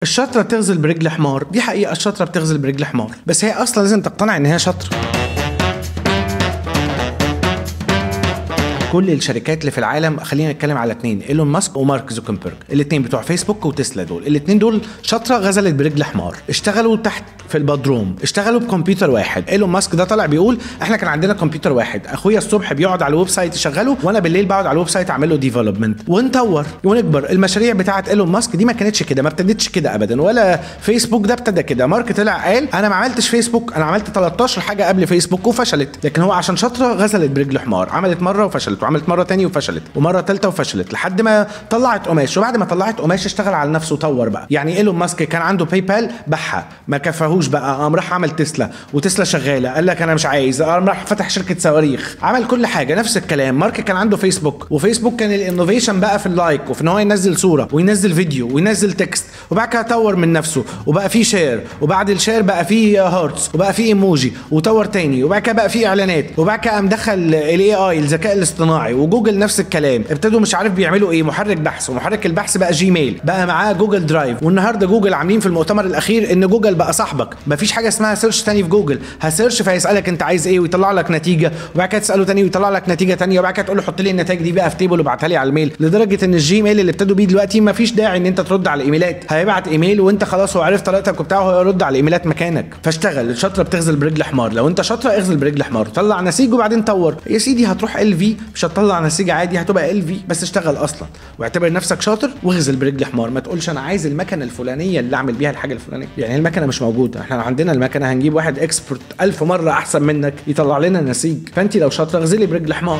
الشاطره بتغزل برجل حمار، دي حقيقة. الشاطره بتغزل برجل حمار، بس هي اصلا لازم تقتنع ان هي شاطرة. كل الشركات اللي في العالم، خلينا نتكلم على اتنين، ايلون ماسك ومارك زوكربيرج، الاتنين بتوع فيسبوك وتسلا. دول الاتنين دول شاطرة غزلت برجل حمار، اشتغلوا تحت في البدروم، اشتغلوا بكمبيوتر واحد. ايلون ماسك ده طلع بيقول احنا كان عندنا كمبيوتر واحد، اخويا الصبح بيقعد على ال website يشغله، وانا بالليل بقعد على ال website اعمل له development ونطور ونكبر. المشاريع بتاعه ايلون ماسك دي ما كانتش كده، ما ابتدتش كده ابدا، ولا فيسبوك ده ابتدى كده. مارك طلع قال انا ما عملتش فيسبوك، انا عملت 13 حاجة قبل فيسبوك وفشلت، لكن هو عشان شاطرة غزلت برجل حمار، عملت مرة وفشلت، وعملت مرة تاني وفشلت، ومرة ثالثة وفشلت، لحد ما طلعت قماش. وبعد ما طلعت قماش اشتغل على نفسه وطور بقى. يعني ايلون ماسك كان عنده باي بال بحها، ما كفاهوش بقى، قام راح عمل تسلا، وتسلا شغالة، قال لك انا مش عايز، قام راح فتح شركة صواريخ، عمل كل حاجة. نفس الكلام مارك كان عنده فيسبوك، وفيسبوك كان ال innovation بقى في ال like، وفي ان هو ينزل صوره وينزل فيديو وينزل text، وبعد كده طور من نفسه وبقى فيه share، وبعد ال share بقى فيه hearts، وبقى فيه ايموجي، وطور تاني، وبعد كده بقى فيه اعلانات، وبعد كده قام دخل ال AI الذكاء الاصطناعي، وجوجل نفس الكلام، ابتدوا مش عارف بيعملوا ايه، محرك بحث، ومحرك البحث بقى جيميل، بقى معاه جوجل درايف. والنهارده جوجل عاملين في المؤتمر الاخير ان جوجل بقى صاحبك، مفيش حاجة اسمها search تاني في جوجل، ه search فهيسالك انت عايز ايه ويطلع لك نتيجة، وبعد كده تساله تاني ويطلع لك نتيجة تانية، وبعد كده تقول له حط لي النتائج دي بقى في table وابعتها لي على ال mail. لدرجة ان الجيميل اللي ابتدوا بيه دلوقتي مفيش داعي ان انت ترد على الايميلات، هيبعت ايميل وانت خلاص هو عرف طريقتك وبتاعه، هو يرد على الايميلات مكانك. فاشتغل، الشاطره بتغزل برجل حمار، لو انت شاطرة اغزل برجل حمار، طلع نسيج وبعدين طور. يا سيدي هتروح LV، مش هتطلع نسيج عادي، هتبقى LV، بس اشتغل اصلا واعتبر نفسك شاطر واغزل برجل حمار. ما تقولش انا عايز المكنه الفلانية اللي اعمل بيها الحاجة الفلانية، يعني المكنه مش موجودة، احنا عندنا المكنه، هنجيب واحد expert 1000 مرة احسن منك يطلع لنا نسيج. فانت لو شاطرة اغزلي برجل حمار.